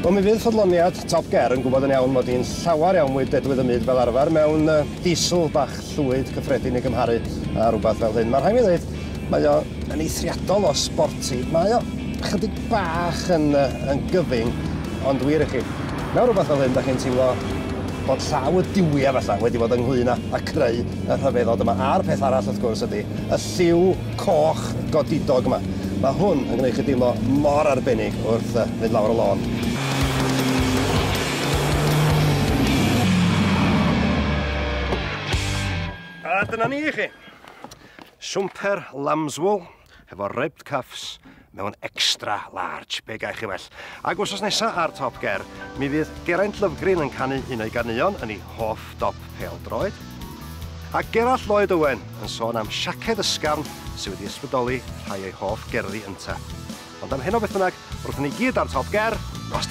Wel, mi fydd ffyddloniad Top Ger yn gwybod yn iawn mod i'n llawer iawn mwy dedwydd y myd fel arfer mewn diesel bach llwyd cyffredin i gymharu â rhywbeth fel hyn. Mae rhaid mi ddweud, mae o yn eithriadol o sporty. Mae o chydig bach yn, yn gyfyng, ond wir i chi, mewn rhywbeth fel hyn, da chi'n teimlo bod llaw y duwiau falla wedi bod ynglyn â, a creu y rhyfeddod yma. A'r peth arall, wrth gwrs, ydy y lliw coch godidog yma. Mae hwn yn gwneud chi deimlo mor arbennig wrth fynd lawr y lôn. A dyna ni i chi. Siwmper lambswool hefo ribbed cuffs mewn extra large. Be gael chi well. Ac wsos nesa ar Top Ger, mi fydd Geraint Lovgreen yn canu un o'i ganeuon yn ei hoff dop pêl-droed. A Gerallt Lloyd Owen yn sôn am siaced ysgafn sydd wedi ysbrydoli rhai o'i hoff gerddi ynta. Ond am heno beth bynnag, wrthyn ni gyd ar Top Ger, nos da!